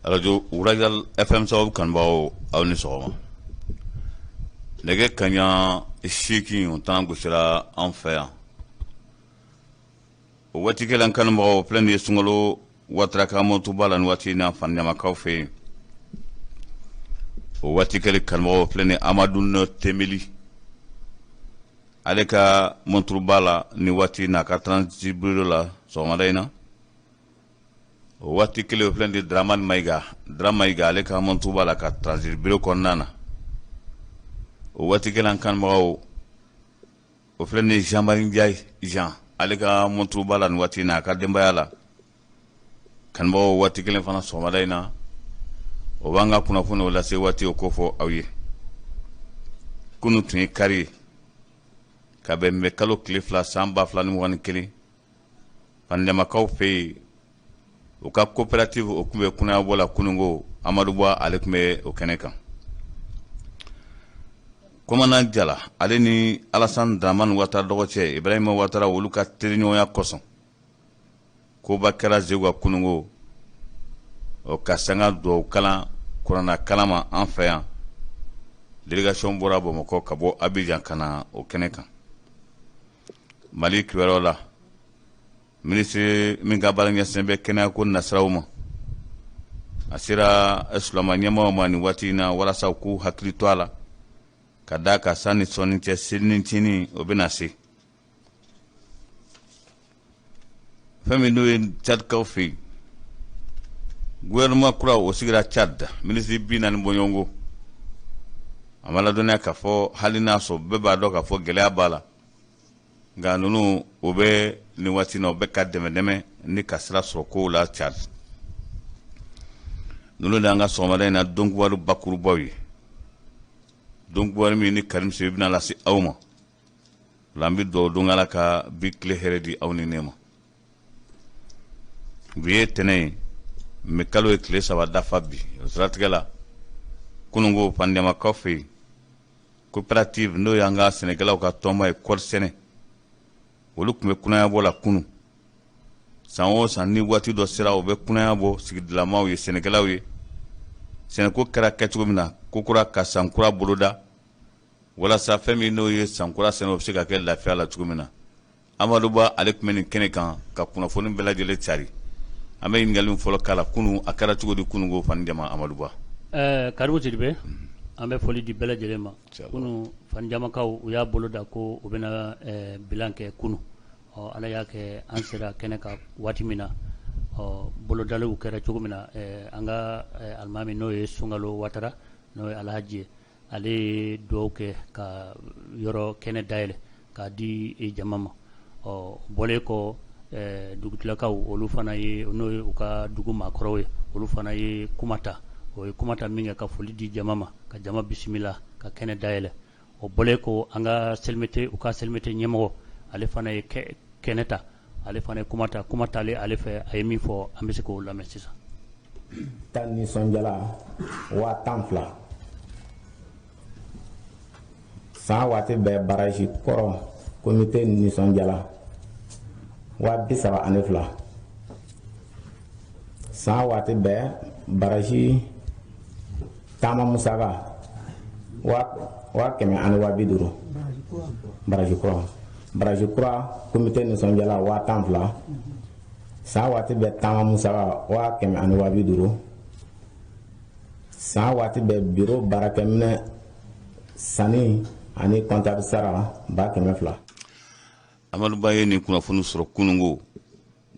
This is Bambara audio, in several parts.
Arajo Royal FM sababu kanubagaw, aw ni sɔgɔma. Nɛgɛ kaɲa 8, o tan gosira an fɛ yan. O waati kelen, kanubagaw, filɛ nin ye Sunkalo Watara ka motoba la nin waati na Fanjamakaw fɛ yen. O waati kelen, kanubagaw, filɛ nin Amadu Tembeli, ale ka motoba la nin waati n'a ka transit bureau la sɔgɔmada in na. O waati kelen, o filɛ nin Dramane Mayiga, Dra Mayiga, ale ka motoba la ka transit bureau kɔnɔna na. O waati kelen, kanubagaw, o filɛ nin Jean Marie Ndiaye Jean, ale ka motoba la nin waati na a ka denbaya la. Kanubagaw, waati kelen fana sɔgɔmada in na, o b'an ka kunnafoni o lase waati o kofɔ aw ye. Kunun tun ye kari ye, ka bɛn mɛ kalo tile 2 san 2021, Fanjamakaw fɛ yen, u ka coopérative o tun bɛ kunnayabɔ la kununko. Amadu Ba, ale tun bɛ o kɛnɛ kan. Commandant Jala, ale ni Alassane Dramane Ouattara dɔgɔcɛ Ibrahima Ouattara, olu ka teriɲɔgɔnya kosɔn, koba kɛra Zeguwa kununko o ka sanga dugawu kalan kuranna kalan ma an fɛ yan. Délégation bɔra Bamakɔ ka bɔ Abidjan ka na o kɛnɛ kan. Mali kibaruyaw la, minisiri min ka baara ɲɛsin bɛ kɛnɛyako nasiraw ma, a sera silamɛ ɲɛmaaw ma nin waati in na walasa u k'u hakili to a la, ka d'a kan san ni sɔnni cɛ, selincinin o bɛna se. Fɛn min n'o ye Tchadkaw fɛ yen, gouvernement kura o sigira Tchad, minisiri 40 bɔɲɔgɔnko. A ma ladɔnniya k'a fɔ hali n'a sɔrɔ bɛɛ b'a dɔn k'a fɔ gɛlɛya b'a la, nka ninnu o bɛ nin waati na, o bɛ ka dɛmɛ dɛmɛ ni ka sira sɔrɔ kow la Tchad. Ninnu de y'an ka sɔgɔmada in na donkibaru bakurubaw ye, donkibaru min ni Karim Sidibe bɛna lase aw ma. La an bɛ dugawu don Ala ka bi tile hɛrɛ di aw ni ne ma. Bi ye tɛnɛ ye, mɛ kalo ye tile 3 dafa bi. O siratigɛ la, kununko Fanjamakaw fɛ yen, coopérative n'o y'an ka sɛnɛkɛlaw ka tɔnba ye, kɔɔri sɛnɛ, olu tun bɛ kunnayabɔ la kunun. San o san, ni waati dɔ sera, u bɛ kunnaya bɔ sigidalamaw ye, sɛnɛkɛlaw ye, sɛnɛko kɛra kɛcogo min na kokura ka sankura boloda, walasa fɛn min n'o ye sankura sɛnɛ, o bɛ se ka kɛ lafiya la cogo min na. Amadu Ba, ale tun bɛ nin kɛnɛ kan ka kunnafoni bɛɛ lajɛlen cari. An bɛ ɲininkali fɔlɔ k'a la kunun, a kɛra cogo di kunun ko Fanjama, Amadu Ba? Karimu Sidibe, an bɛ foli di bɛɛ lajɛlen ma. Kunun, Fanjamakaw, u y'a boloda ko u bɛna bilan kɛ kunun. Ɔ, Ala y'a kɛ an sera kɛnɛ kan waati min na, ɔ, bolodaliw kɛra cogo min na, an ka alimami, n'o ye Sunkalo Watara, n'o ye Alhaji ye, ale ye dugawu kɛ ka yɔrɔ kɛnɛ dayɛlɛ k'a di jama ma. Ɔ, bɔlen kɔ, dugutilakaw, olu fana ye, n'o ye u ka dugu maakɔrɔw ye, olu fana ye kuma ta. O ye kuma ta min kɛ ka foli di jama ma, ka jama bisimila, ka kɛnɛ dayɛlɛ. O bɔlen kɔ, an ka SLMT, u ka SLMT ɲɛmɔgɔ, ale fana ye kɛnɛ ta, ale fana ye kuma ta. Kuma talen ale fɛ, a ye min fɔ, an bɛ se k'o lamɛn sisan. Ta nisɔndiyala 12,000. San waati bɛɛ, baraji kɔrɔ komite nisɔndiyala 32,000. San waati bɛɛ, baraji taama musaka 150,000. Baraji kura, baraji kura komite nisɔndiyala 12,000. San waati bɛɛ, taama musaka 150,000. San waati bɛɛ, biro baarakɛminɛ sanni ani comptable sara 200,000. Amadu Ba ye nin kunnafoni sɔrɔ kununko.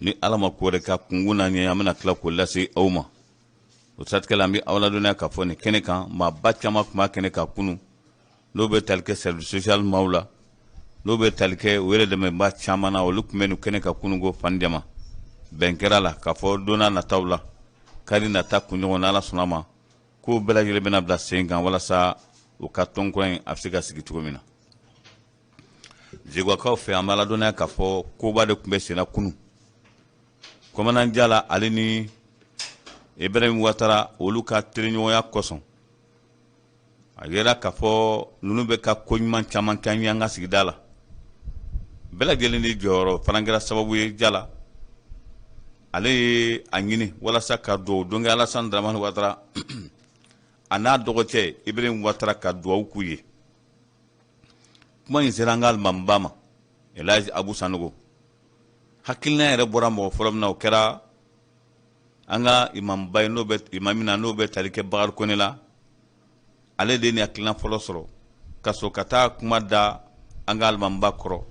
Ni Ala ma ko wɛrɛ ka kunkun na ɲɛ, an bɛna tila k'o lase aw ma. O siratigɛ la, an bɛ aw ladɔnniya k'a fɔ nin kɛnɛ kan, maaba caman tun b'a kɛnɛ kan kunun, n'o bɛ tali kɛ service social maaw la, n'o bɛ tali kɛ u yɛrɛ dɛmɛba caman na, olu tun bɛ nin kɛnɛ kan kunun ko Fanjama. Bɛn kɛra la k'a fɔ don n'a nataw la, kari nata kunɲɔgɔn, n'Ala sɔnna ma, k'o bɛɛ lajɛlen bɛna bila sen kan walasa u ka tɔn kura in a bɛ se ka sigi cogo min na. Zeguwakaw fɛ, an b'a ladɔnniya k'a fɔ koba de tun bɛ senna kunun. Commandant Jala, ale ni Ibrahim Watara, olu ka teriɲɔgɔnya kosɔn, a yɛrɛ k'a fɔ ninnu bɛ ka ko ɲuman caman kɛ an ye an ka sigida la. Bɛɛ lajɛlen ni jɔyɔrɔ fana kɛra sababu ye Jala. Ale ye a ɲini walasa ka dugawu don kɛ Alassane Dramane Ouattara a n'a dɔgɔcɛ Ibrahim Ouattara ka dugawu k'u ye. Kuma in sera an ka alimamiba ma, Elhaji Abu Sanogo. Hakilina yɛrɛ bɔra mɔgɔ fɔlɔ min na, o kɛra an ka imamba ye, n'o bɛ imami na, n'o bɛ tali kɛ Bakari Kone la. Ale de ye nin hakilina fɔlɔ sɔrɔ ka sɔrɔ ka taa kuma da an ka alimamiba kɔrɔ.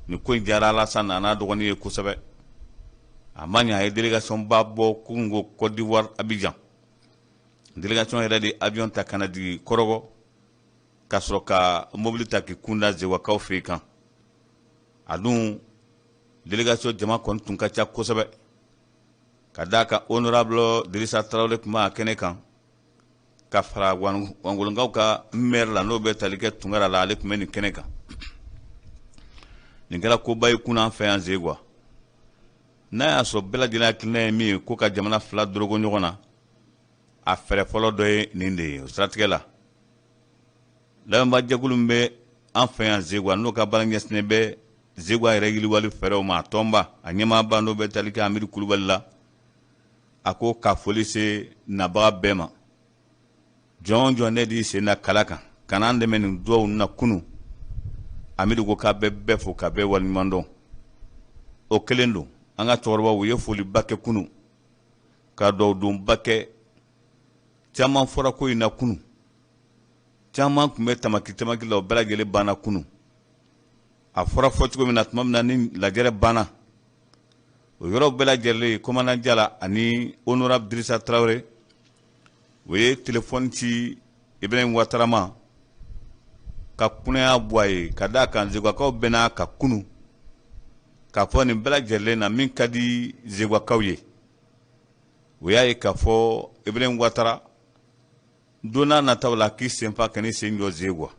Nin ko in diyara Alassane a n'a dɔgɔnin ye kosɛbɛ. A ma ɲɛ, a ye délégation ba bɔ kununko Côte d'Ivoire, Abidjan. Délégation yɛrɛ de avion ta ka na jigin Kɔrɔgɔ, ka sɔrɔ ka mobili ta k'i kunda Zegwakaw fɛ yen kan. A dun délégation jama kɔni tun ka ca kosɛbɛ, ka d'a kan honorable Dirisa Tarawele tun b'a kɛnɛ kan, ka fara Wangolonkaw ka maire la, n'o bɛ tali kɛ Tunkara la, ale tun bɛ nin kɛnɛ kan. Nin kɛra koba ye kunun an fɛ yan Zegwa. N'a y'a sɔrɔ bɛɛ lajɛlen hakilina ye min ye ko ka jamana fila dorogo ɲɔgɔn na, a fɛɛrɛ fɔlɔ dɔ ye nin de ye. O siratigɛ la, lamɛnbaajɛkulu min bɛ an fɛ yan Zegwa, n'o ka baara ɲɛsinnen bɛ Zegwa yɛrɛ yiriwali fɛɛrɛw ma, a tɔnba a ɲɛmaaba, n'o bɛ tali kɛ Amidu Kulubali la, a ko ka foli se nabaga bɛɛ ma. Jɔn o jɔn ne d'i sen da kala kan ka n'an dɛmɛ nin dugawu na kunun, Amidu ko k'a bɛ bɛɛ fo ka bɛɛ waleɲuman dɔn. O kelen don, an ka cɛkɔrɔbaw u ye foliba kɛ kunun, ka dugawudonba kɛ. Caman fɔra ko in na kunun, caman tun bɛ tamaki tamaki la, o bɛɛ lajɛlen banna kunun. A fɔra fɔ cogo min na, tuma min na ni lajɛrɛ banna, o yɔrɔ bɛɛ lajɛlen, commandant Jala ani honorable Dirisa Tarawele, o ye telefɔni ci Ibrahim Ouattara ma ka kunnaya bɔ a ye, ka d'a kan Zegwakaw bɛnna ka kunun k'a fɔ nin bɛɛ lajɛlen na min ka di Zegwakaw ye. O y'a ye k'a fɔ Ibrahim Ouattara don n'a nataw la k'i sen fa ka n'i sen jɔ Zegwa.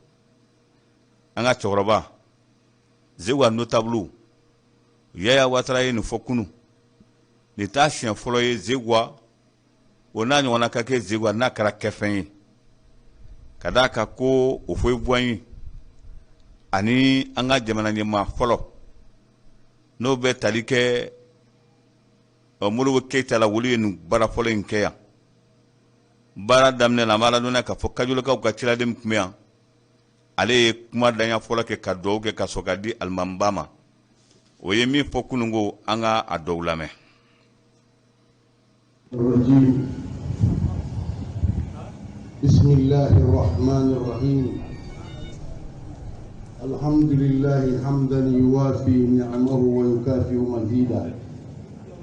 An ka cɛkɔrɔba Zegwa notable Yaya Ouattara ye nin fɔ kunun. Nin t'a siɲɛ fɔlɔ ye Zegwa o n'a ɲɔgɔnna ka kɛ Zegwa, n'a kɛra kɛfɛn ye, ka d'a kan ko Houphouët-Boigny ani an ka jamana ɲɛmaa fɔlɔ, n'o bɛ tali kɛ Modibo Keyita la, olu ye nin baara fɔlɔ in kɛ yan. Baara daminɛ la, an b'a ladɔnniya k'a fɔ Kajolokaw ka ciladen min tun bɛ yan, ale ye kuma daɲa fɔlɔ kɛ ka dugawu kɛ ka sɔrɔ ka di alimamiba ma. O ye min fɔ kunun ko, an ka a dɔw lamɛn. بسم الله الرحمن الرحيم الحمد لله حمدا يوافي نعمه ويكافئ مزيدا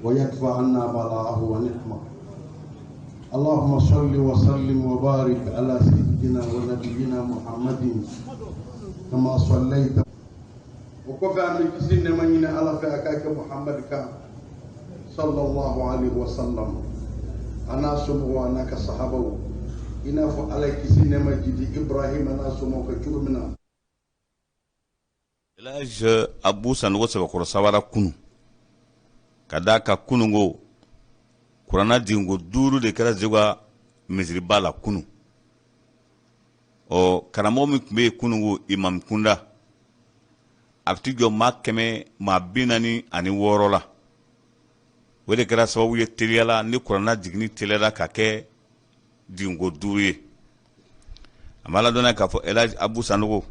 ويدفع عنا بلاءه ونقمه اللهم صل وسلم وبارك على سيدنا ونبينا محمد كما صليت. O kɔfɛ, an bɛ kisi nɛɛma ɲini Ala fɛ a k'a kɛ Muhamadu kan sallallahu alaihi wa sallam, a n'a somɔgɔw, a n'a ka sahabaw, i n'a fɔ Ala ye kisi nɛɛma jidi Ibrahima n'a somɔgɔw kan cogo min na. Elhadj Abu Sanogo sɛbɛkɔrɔ sawara kunu, ka d'a kan kununko kuranna jiginko 5 de kɛra Zegwa misiriba la kunu. Ɔ karamɔgɔ min tun bɛ yen kununko imam kunda, a bɛ t'i jɔ maa 146 la. O de kɛra sababu ye teliyala ni kuranna jiginni teliyala ka kɛ jiginko 5 ye. A b'a ladɔnniya k'a fɔ Elhadj Abu Sanogo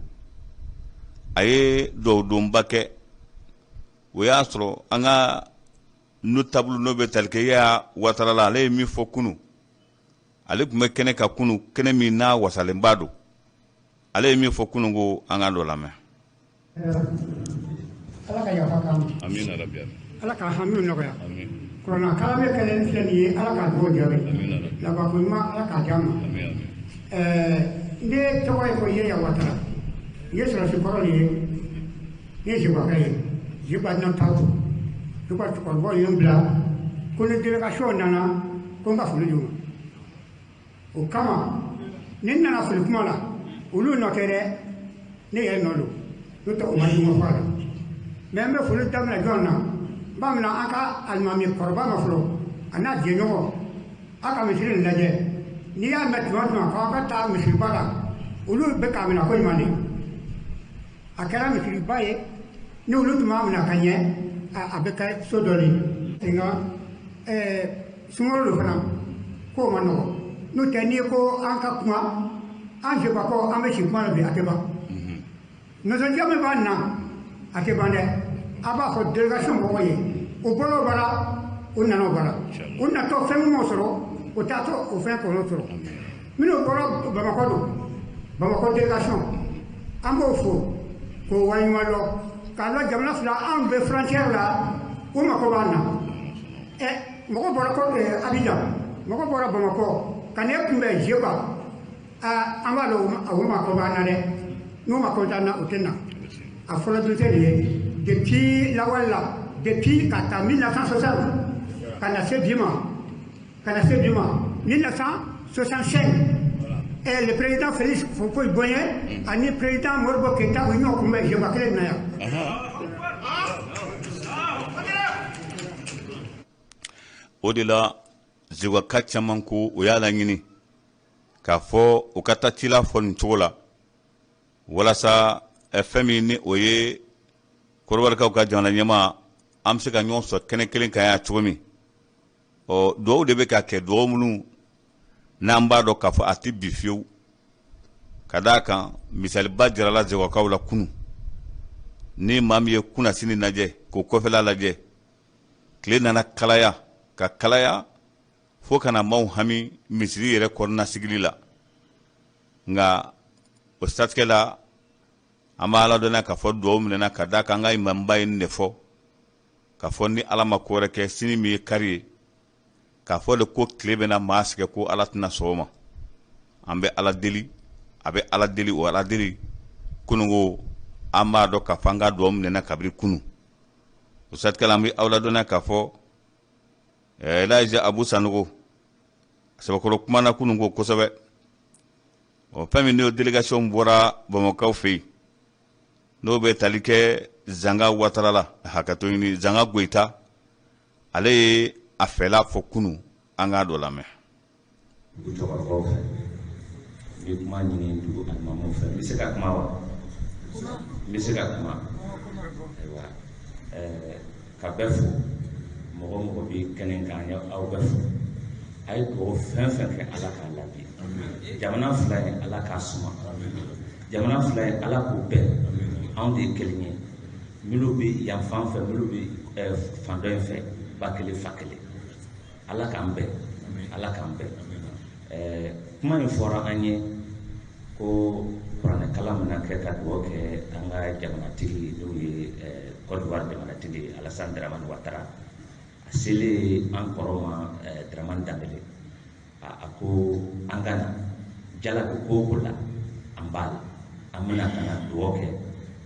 a ye dugawudonba kɛ. O y'a sɔrɔ an ka notable, n'o bɛ tali kɛ Yaya Ouattara la, ale ye min fɔ kunu, ale tun bɛ kɛnɛ kan kunu, kɛnɛ min n'a wasalenba don. Ale ye min fɔ kunu ko, an ka dɔ lamɛn. Ala ka yafa k'an ma. Amina rabi. Ala ka hamiw nɔgɔya. Kuranna kalan kɛlen filɛ nin ye, Ala k'a dugawu jaabi. Labanko ɲuman, Ala k'a d'an ma. Ne tɔgɔ ye ko Yaya Ouattara. N ye sɔrɔsi kɔrɔ de ye, ne ye Zegwaka ye, Zegwa notable. Zegwa cɛkɔrɔbaw ye n bila ko ni délégation nana, ko n ka foli d'u ma. O kama ni n nana foli kuma la, olu nɔ tɛ dɛ, ne yɛrɛ nɔ don, n'o tɛ o ma jugu fɔ a la. Mais n bɛ foli daminɛ jɔn na? N b'a minɛ an ka alimami kɔrɔba ma fɔlɔ, a n'a jɛɲɔgɔn. A ka misiri nin lajɛ, n'i y'a mɛn tuma o tuma k'aw ka taa misiriba la, olu bɛ k'a minɛ ko ɲuman de. A kɛra misiriba ye, ni olu tun b'a minɛ ka ɲɛ. a bɛ kɛ so dɔ de nka sunkalo don fana k'o ma nɔgɔ n'o tɛ n'i ko an ka kuma an Zeguwakaw an bɛ si kuma la bi a tɛ ban nisɔndiya min b'an na a tɛ ban dɛ a b'a fɔ délégation mɔgɔw ye o bɔra o bara o nana o bara o natɔ fɛn min m'o sɔrɔ o taatɔ o fɛn kɔnɔ sɔrɔ minnu bɔra Bamakɔ don Bamakɔ délégation an b'o fo k'o waleɲuman dɔn k'a lɔn jamana fila anw bɛ frontière la o mako b'an na ɛ mɔgɔ bɔra ko Abidjan mɔgɔ bɔra Bamakɔ ka n'e kunbɛn Zeguwa an b'a dɔn o mako b'an na dɛ n'o mako t'an na o tɛ na a fɔlɔ dun tɛ nin ye depuis lawale la depuis ka ta 1960 ka na se bi ma ka na se bi ma 1965 et le président Félix Houphouët-Boigny ani président Modibo Keïta u ye ɲɔgɔn kunbɛn Zeguwa kelen na yan. O de la Zeguwaka caman ko o y'a laɲini k'a fɔ u ka taa ci la fɔ nin cogo la walasa fɛn min ni o ye Kɔdiwarikaw ka jamana ɲɛmaa an bɛ se ka ɲɔgɔn sɔrɔ kɛnɛ kelen kan yan cogo min. Ɔ dugawu de bɛ ka kɛ dugawu minnu n'an b'a dɔn k'a fɔ a tɛ bi fiyewu ka d'a kan misaliba jirala Zeguwakaw la kunun ni maa min ye kunnasini lajɛ k'o kɔfɛla lajɛ tile nana kalaya ka kalaya fo ka na maaw hami misiri yɛrɛ kɔnɔna sigili la nka o siratigɛ la an b'a ladɔnniya k'a fɔ dugawu minɛna ka d'a kan an ka imamuba ye nin de fɔ k'a fɔ ni Ala ma ko wɛrɛ kɛ sini min ye kari ye k'a fɔ de ko tile bɛna maa sɛgɛn ko Ala tɛna sɔn o ma an bɛ Ala deli a bɛ Ala deli o Ala deli kununko an b'a dɔn k'a fɔ an ka dugawu minɛna kabiri kunun o siratigɛ la an bɛ aw ladɔnniya k'a fɔ Elaji Abu Sanogo sɛbɛkɔrɔ kumana kununko kosɛbɛ ɔ fɛn min n'o délégation bɔra Bamakɔkaw fɛ yen n'o bɛ tali kɛ Zanga Watara la hakɛto ɲini Zanga Goyita ale ye a fɛla fɔ kunun an k'a dɔ lamɛn. Dugu cɛkɔrɔbaw fɛ n bɛ kuma ɲini dugu alimamuw fɛ n bɛ se ka kuma wa n bɛ se ka kuma ayiwa ka bɛɛ fo mɔgɔ o mɔgɔ bɛ kɛnɛ kan an aw bɛɛ fo a ye dugawu fɛn fɛn kɛ Ala k'a laabi jamana fila in Ala k'a suma jamana fila in Ala k'u bɛn anw de ye kelen ye minnu bɛ yan fan fɛ minnu bɛ fan dɔ in fɛ ba kelen fa kelen Ala k'an bɛn Ala k'an bɛn kuma in fɔra an ye ko kuranɛkalan bɛna kɛ ka dugawu kɛ an ka jamanatigi n'o ye Côte d'Ivoire jamanatigi Alassane Dramane Ouattara a selen an kɔrɔ ma Dramane Dambélé a ko an ka na jala bɛ ko o ko la an b'a la an bɛna ka na dugawu kɛ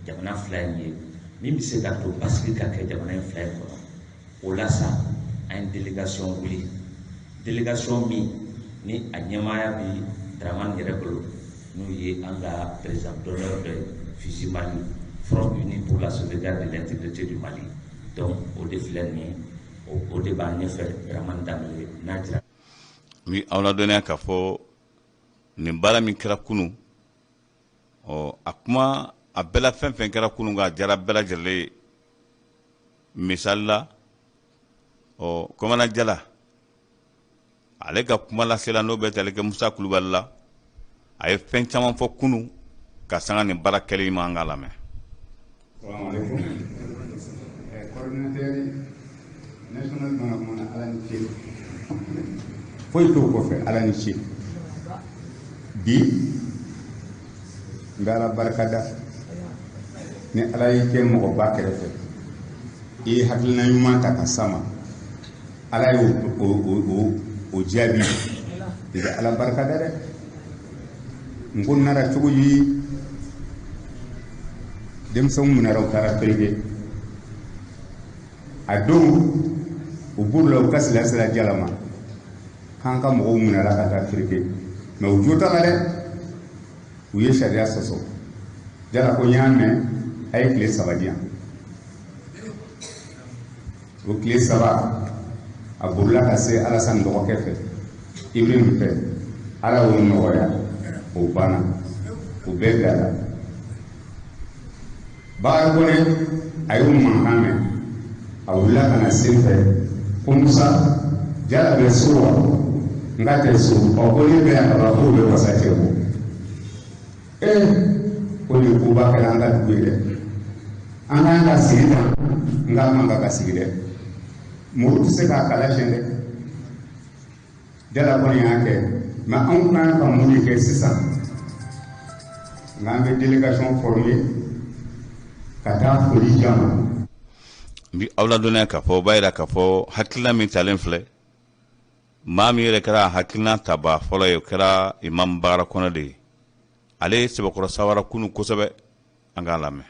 jamana fila in ye min bɛ se ka to basigi ka kɛ jamana in fila in kɔnɔ o la sa an ye délégation wuli délégation min ni a ɲɛmaaya bi Dramane yɛrɛ bolo n'o ye an ka président d'honneur dɔ ye FUSI Mali Front Uni pour la sauvegarde de l'intégrité du Mali donc o de filɛ nin ye o de b'an ɲɛfɛ Dramane Dambélé n'a jira. N bɛ aw ladɔnniya k'a fɔ nin baara min kɛra kunun ɔ a kuma a bɛɛ la fɛn fɛn kɛra kunun k'a diyara bɛɛ lajɛlen ye misali la ɔ Kɔmana Jala ale ka kuma lasela n'o bɛ tali kɛ Musa Kulubali la a ye fɛn caman fɔ kunun ka sanga nin baara kɛlen ma an k'a lamɛn. Salaamaaleykum. Coordinateur national mana kumana Ala ni ce foyi t'o kɔfɛ Ala ni ce bi n bɛ Ala barika da ni Ala y'i kɛ mɔgɔba kɛrɛfɛ i ye hakilina ɲuman ta ka s'a ma Ala y'o o jaabi i bɛ Ala barika da dɛ n ko nara cogo di denmisɛnw minɛra u taara tereke a don u bolila u ka sila sira jala ma k'an ka mɔgɔw minɛra ka taa tereke mɛ u jo t'a la dɛ u ye sariya sɔsɔ jala ko n y'a mɛn a ye tile 3 di yan o tile 3 a bolila ka se Alassane dɔgɔkɛ fɛ Ibrahim fɛ Ala y'o nɔgɔya o banna o bɛɛ bilala Bakari Kone a y'o mankan mɛn A wulila ka na sen fɛ ko Musa, Jala bɛ so wa? N k'a tɛ so. Ɔ, ko ne bɛ yan ka ban, k'o bɛ wasa cɛ bɔ. Ee, ko nin koba kɛra an ka dugu ye dɛ. An kan ka sigi tan, n k'a man kan ka sigi dɛ. Muru tɛ se k'a kala siɲɛ dɛ. Jala kɔni y'a kɛ, mɛ anw kan ka mun de kɛ sisan? Nka an bɛ délégation former ka taa foli di a ma. N bi aw ladɔnniya k'a fɔ o b'a yira k'a fɔ hakilina min talen filɛ, maa min yɛrɛ kɛra hakilina tabaa fɔlɔ ye, o kɛra Imam Bakara Kɔnɛ de ye. Ale ye sɛbɛkɔrɔ sawara kunu kosɛbɛ. An k'a lamɛn.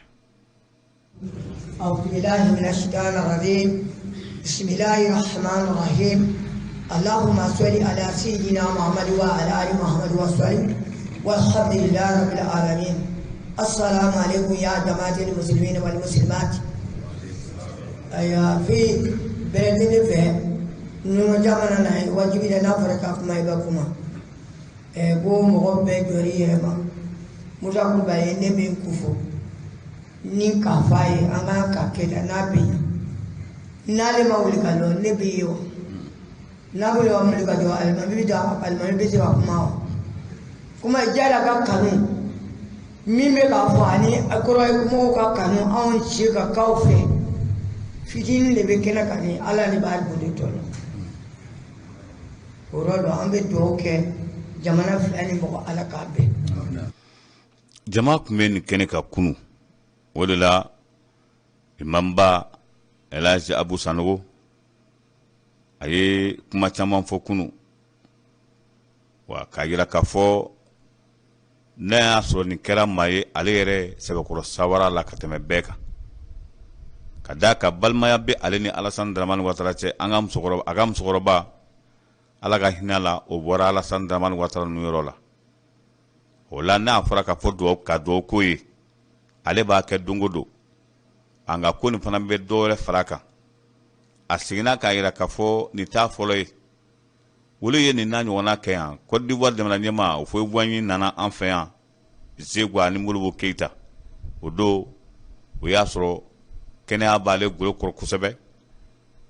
أعوذ بالله من الشيطان الرجيم بسم الله الرحمن الرحيم اللهم صل على سيدنا محمد وعلى آل محمد وسلم والحمد لله رب العالمين السلام عليكم يا جماعة المسلمين والمسلمات أيا في بلدنا في nunu jamana na wajibi la n'a fɔra k'a kuma i bɛ kuma. Ko mɔgɔ bɛɛ jɔr'i yɛrɛ ma. Musa Kulubali ye ne min ko fɔ ni k'a fɔ a ye, an kan ka kɛ tan n'a bɛ ɲa. N'ale ma wuli ka lɔ, ne bɛ ye wa? N'a bɛ ma wuli ka jɔ, alimami bɛ taa, alimami bɛ se ka kuma wa? Kuma Jala ka kanu min bɛ k'a fɔ ani kɔrɔ mɔgɔw ka kanu, anw si ka k'aw fɛ fitinin de bɛ kɛnɛ kan ni Ala de b'a boli tɔ la. O yɔrɔ la, an bɛ dugawu kɛ jamana fila ni mɔgɔ, Ala k'a bɛn. Jama tun bɛ nin kɛnɛ kan kunu. O de la imamba Elhaji Abu Sanogo, a ye kuma caman fɔ kunu wa, k'a yira k'a fɔ n'a y'a sɔrɔ nin kɛra maa ye, ale yɛrɛ sɛbɛkɔrɔ sawara la ka tɛmɛ bɛɛ kan, ka d'a ka balimaya bɛ ale ni Alassane Dramane Ouattara cɛ. An ka musokɔrɔba, a ka musokɔrɔba, Ala ka hinɛ la, o bɔra Alassane Dramane Ouattara ninnu yɔrɔ la. O la, n'a fɔra k'a fɔ dugawu ka dugawu ko ye, ale b'a kɛ don o don. A nka ko nin fana bɛ dɔ wɛrɛ fara kan. A seginna k'a yira k'a fɔ nin t'a fɔlɔ ye, olu ye nin n'a ɲɔgɔnna kɛ yan. Côte d'Ivoire jamana ɲɛmaa Houphouët-Boigny nana an fɛ yan Zegwa ni Modibo Keyita. O don, o y'a sɔrɔ kɛnɛya b'ale golo kɔrɔ kosɛbɛ.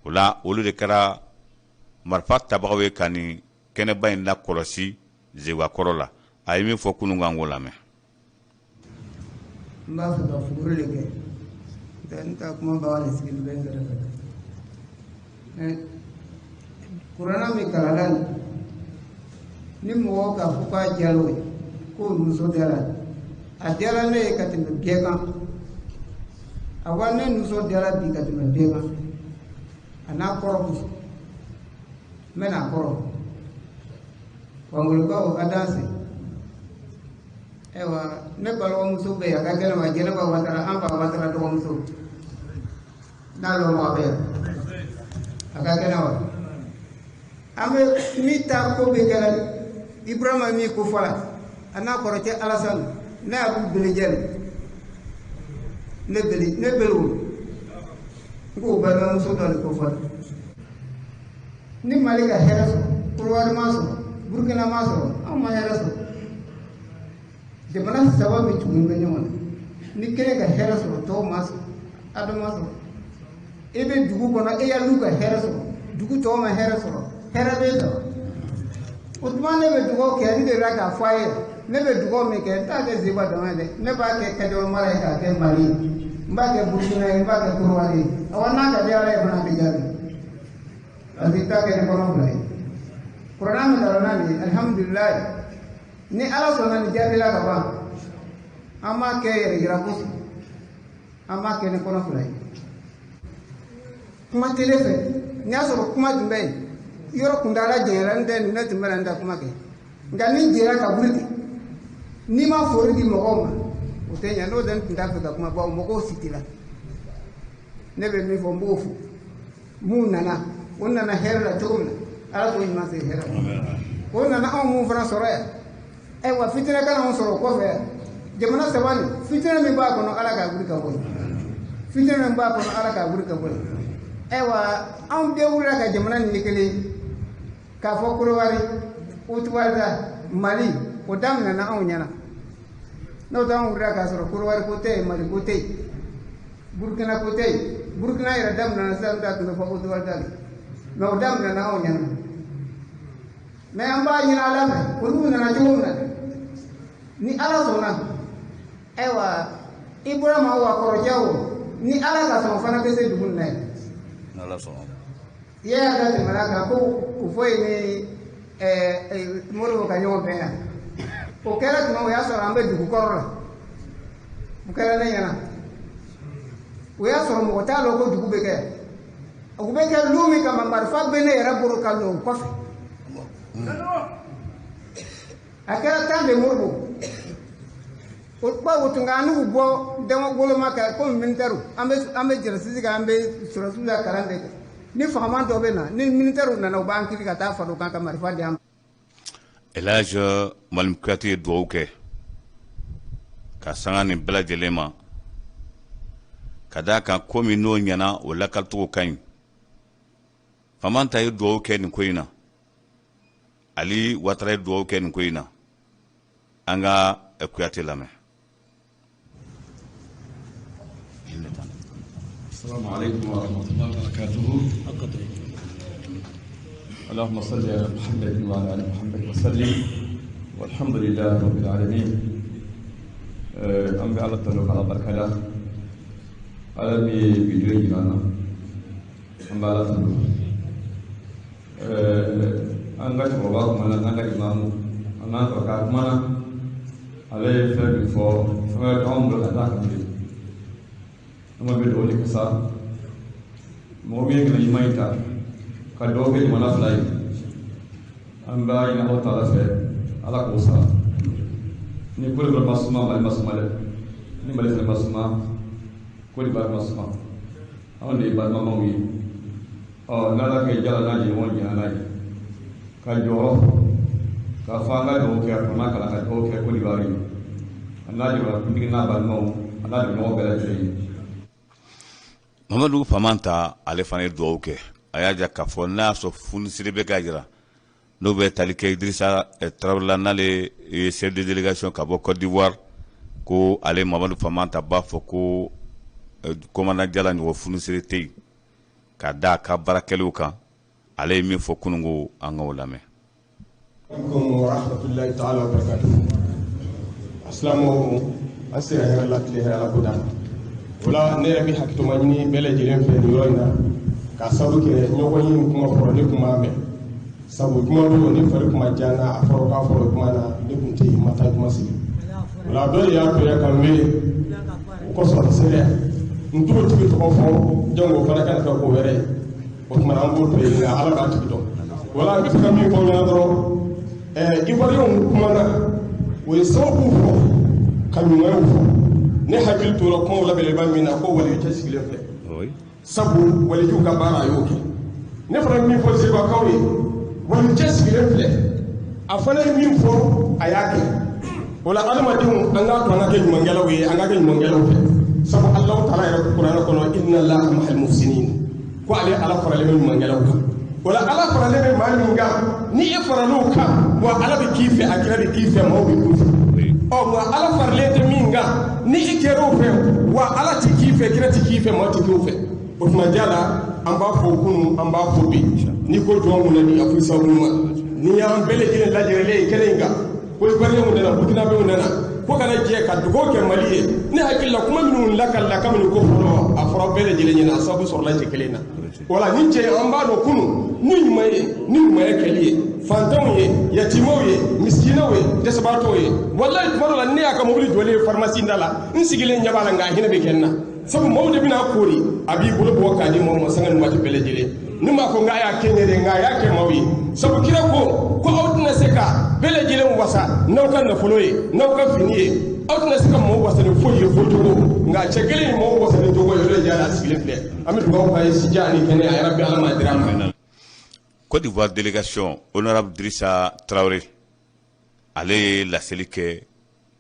O la, olu de kɛra marifa tabagaw ye ka nin kɛnɛba in lakɔlɔsi Zegwa kɔrɔ la. A ye min fɔ kunun, kan k'o lamɛn. N b'a fɛ ka fuguri de kɛ, n ta kuma baga de sigilen bɛ n kɛrɛfɛ. Kuranna min kalanna nin, ni mɔgɔw k'a fɔ k'a diyara o ye, k'o nisɔndiyara, a diyara ne ye ka tɛmɛ bɛɛ kan. Awa, ne nisɔndiyara bi ka tɛmɛ bɛɛ kan. A n'a kɔrɔ kosɔn, n bɛna a kɔrɔ. Wangolokaw a danse. Ayiwa, ne balimamuso bɛ yan, a ka kɛnɛ ma, Jɛnɛba Watara, an fa Watara dɔgɔmuso, n'a lɔnbaga bɛ yan, a ka kɛnɛ wa. An bɛ min ta ko bɛ kɛra Ibrahima min ko fɔla, a n'a kɔrɔcɛ Alasani, ne y'a k'u belejɛ ne bele ne bele o n k'o balimamuso dɔ de ko fɔla. Ni Mali ka hɛrɛ sɔrɔ, Korowari ma sɔrɔ, Burukina ma sɔrɔ, anw ma hɛrɛ sɔrɔ. Jamana saba bɛ tugu bɛ ɲɔgɔn na. Ni kelen ka hɛrɛ sɔrɔ, tɔw ma sɔrɔ, a dɔ ma sɔrɔ. E bɛ dugu kɔnɔ, e ya lu ka hɛrɛ sɔrɔ, dugu tɔw ma hɛrɛ sɔrɔ, hɛrɛ bɛ sɔrɔ. O tuma, ne bɛ dugawu kɛ, n delila k'a fɔ a ye, ne bɛ dugawu min kɛ, n t'a kɛ Zeba dama ye dɛ, ne b'a kɛ Kajola mara ye, k'a kɛ Mali ye, n b'a kɛ Burukina ye, n b'a kɛ Korowari ye. Awa, n'a ka di Ala ye fana, a bɛ jaabi, parce que i t'a kɛ ni kɔnɔ fila ye. Kuranna min kalanna nin ye, alihamudulilayi, ni Ala sɔnna nin jaabila ka ban, an b'a kɛ yɛrɛ yira kosɔn, an b'a kɛ ni kɔnɔ fila ye. Kuma tɛ ne fɛ. N'i y'a sɔrɔ kuma tun bɛ yen, yɔrɔ kuntaala janyara, n tɛ ne tun bɛna n ta kuma kɛ. Nka ni jɛra ka buri ten, n'i ma fori di mɔgɔw ma, o tɛ ɲɛ. N'o tɛ, n tun t'a fɛ ka kuma bawo mɔgɔw si t'i la. Ne bɛ min fɔ, n b'o fɔ. Mun nana, o nana hɛrɛ la cogo min na, Ala k'o ɲuman se hɛrɛ la. O nana anw mun fana sɔrɔ yan, ayiwa, fitinɛ kana anw sɔrɔ o kɔfɛ yan. Jamana saba nin, fitinɛ min b'a kɔnɔ, Ala k'a wuli ka bɔ yen. Fitinɛ min b'a kɔnɔ, Ala k'a wuli ka bɔ yen. Ayiwa, anw bɛɛ wulila ka jamana nin ye kelen k'a fɔ Korowari, Haute-Volta, Mali, o daminɛna anw ɲɛna. N'o tɛ, anw wulila k'a sɔrɔ Korowari ko tɛ yen, Mali ko tɛ yen, Burukina ko tɛ yen. Burukina yɛrɛ daminɛna sisan, n'o tɛ a tun bɛ fɔ Haute-Volta de, mais o daminɛna anw ɲɛna. Mais an b'a ɲini Ala fɛ, olu nana cogo min na, ni Ala sɔnna, ayiwa, Ibrahima wa kɔrɔcɛ o, ni Ala ka sɔn, o fana bɛ se dugu in na yen. N'Ala sɔnna. I y'a ka tɛmɛna kan ko o fɔ ye ni Modibo ka ɲɔgɔn bɛn yan. O kɛra tuma, o y'a sɔrɔ an bɛ dugu kɔrɔ la. O kɛra ne ɲɛna. O y'a sɔrɔ mɔgɔ t'a lɔn ko dugu bɛ kɛ. O bɛ kɛ lu min kama, marifa bɛ ne yɛrɛ bolo ka lɔ o kɔfɛ. A kɛra temps de Modibo. O ba o tun ka an n'u bɔ dama woloma kɛ komi militaire, an bɛ jɛrɛsisi kɛ, an bɛ sɔrɔsiw la kalan de kɛ. Ni fagaman dɔ bɛ na, ni militaire nana, u b'an kiri ka taa fara u kan ka marifa di an ma. Elhadj Malim Kuyate ye dugawu kɛ ka sanga nin bɛɛ lajɛlen ma, ka d'a kan ko min n'o ɲɛna, o lakalicogo ka ɲi. Famanta ye dugawu kɛ nin ko in na, Ali Watara ye dugawu kɛ nin ko in na. An ka Kuyate lamɛn. السلام عليكم ورحمة الله وبركاته. اللهم صل على محمد وعلى آل محمد وسلم، والحمد لله رب العالمين. An bɛ Ala tanu k'Ala barikada. Ala min ye bi don jira an na, an bɛ Ala tanu. An ka cɛkɔrɔba kumana, n'an ka imamu, an n'an kɔrɔkɛ a kumana, ale ye fɛn min fɔ, fɛn wɛrɛ t'anw bolo ka d'a kan bilen. An ma bɛ dugawu de kɛ sa, mɔgɔ min ye ŋaniya ɲuman in ta ka dugawu kɛ jamana fila ye, an b'a ɲini Alahu taala fɛ, Ala k'o sara. Ni Côte d'Ivoire ma suma, Mali ma suma dɛ. Ni Mali fana ma suma, Côte d'Ivoire ma suma. Anw de ye balimamaw ye. Ɔ n'Ala kɛ jala n'a jɛɲɔgɔn jɛna n'a ye ka jɔyɔrɔ k'a fɔ an ka dugawu kɛ, a kɔnɔ kalan ka dugawu kɛ Côte d'Ivoire ye, a n'a jamanakuntigi n'a balimaw, a n'a dɛmɛɲɔgɔn bɛɛ lajɛlen ye. Mamadu Famanta, ale fana ye dugawu kɛ. A y'a jira k'a fɔ n'a y'a sɔrɔ funisiri bɛ ka jira, n'o bɛ tali kɛ Idrissa Traoré la, n'ale ye chef de délégation ka bɔ Côte d'Ivoire, ko ale Mamadu Famanta b'a fɔ ko commandant Jala ɲɔgɔn funisiri tɛ yen, ka da a ka baarakɛliw kan. Ale ye min fɔ kununko, an k'o lamɛn. عليكم ورحمة الله تعالى وبركاته. Asilamɛw, an sera hɛrɛ la, tile hɛrɛ la, ko d'an ma. O la, ne yɛrɛ bɛ hakɛtoma ɲini bɛɛ lajɛlen fɛ nin yɔrɔ in na, k'a sababu kɛ ɲɔgɔn ye kuma fɔra, ne kun b'a mɛn, sabu juma don, ne fari kuma diya n na. A fɔra k'a fɔra kuma na, ne kun tɛ yen, ma taa juma sigi. O la, dɔ de y'a to yan ka n wele, o kosɔn n sera yan. N t'o tigi tɔgɔ fɔ, jango o fana kana kɛ ko wɛrɛ ye. O tuma an b'o to yen, nka Ala b'a tigi dɔn. Wala n bɛ fɛ ka min fɔ aw ɲɛna dɔrɔn, Ivoiriyɛnw kumana, o ye sababu fɔ ka ɲumanyaw fɔ. Ne hakili tora kumaw la belebeleba min na, ko walijukɛ sigilen filɛ, sabu walijuw ka baara, a y'o kɛ. Ne fana ye min fɔ Zeribakaw ye, walijukɛ sigilen filɛ, a fana ye min fɔ, a y'a kɛ. O la, adamadenw, an k'a to an ka kɛ ɲumankɛlaw ye, an ka kɛ ɲumankɛlaw fɛ, sabu Alahu taala yɛrɛ kuranɛ kɔnɔ: إن الله مع المحسنين, ko ale Ala faralen bɛ ɲumankɛlaw kan. O la, Ala faralen bɛ maa min kan, ni e faral'o kan, wa Ala bɛ k'i fɛ, a kira bɛ k'i fɛ, maaw bɛ k'u fɛ. Ɔ nka Ala faralen tɛ min kan, ni i kɛr'o fɛ, wa Ala ti k'i fɛ, kira ti k'i fɛ, maa ti k'o fɛ. O tuma ja la, an b'a fɔ kunun, an b'a fɔ bi, n'i ko jɔn mun na ni a fɔ sababu ɲuman ni y'an bɛɛ lajɛlen lajɛrɛlen ye kɛnɛ in kan, ko Ivoiriyɛnw nana, Burkinabɛw nana ko kana jɛ ka dugawu kɛ Mali ye. Ne hakili la, kuma minnu lakalila kabini ko fɔlɔ, a fɔra bɛɛ lajɛlen ɲɛna, a sababu sɔrɔla cɛ kelen na. Wala ni cɛ, an b'a dɔn kunun ni ɲuman ye, ni ɲumanya kɛli ye fantanw ye, yatimɛw ye, misikinɛw ye, dɛsɛbaatɔw ye. Walayi, tuma dɔ la, ne y'a ka mobili jɔlen ye pharmacie da la, n sigilen ɲɛ b'a la, nka a hinɛ bɛ kɛ n na, sabu maaw de bɛna koori, a b'i bolo bɔ k'a di maaw ma sanga ni waati bɛɛ lajɛlen. Ne m'a fɔ n k'a y'a kɛ n yɛrɛ, nka a y'a kɛ maaw ye, sabu kira ko aw tɛna se ka bɛɛ lajɛlen wasa n'aw ka nafolo ye, n'aw ka fini ye, aw tɛna se ka maaw wasa ni foyi ye fo cogo. Nka cɛ kelen ni maaw wasa ni cogo ye, o de jara a sigilen filɛ. An bɛ dugawu k'a ye, sija ani kɛnɛ, a yɛrɛ bɛ Ala ma dira ma. Côte d'Ivoire délégation, honorable Drissa Traoré, ale ye laseli kɛ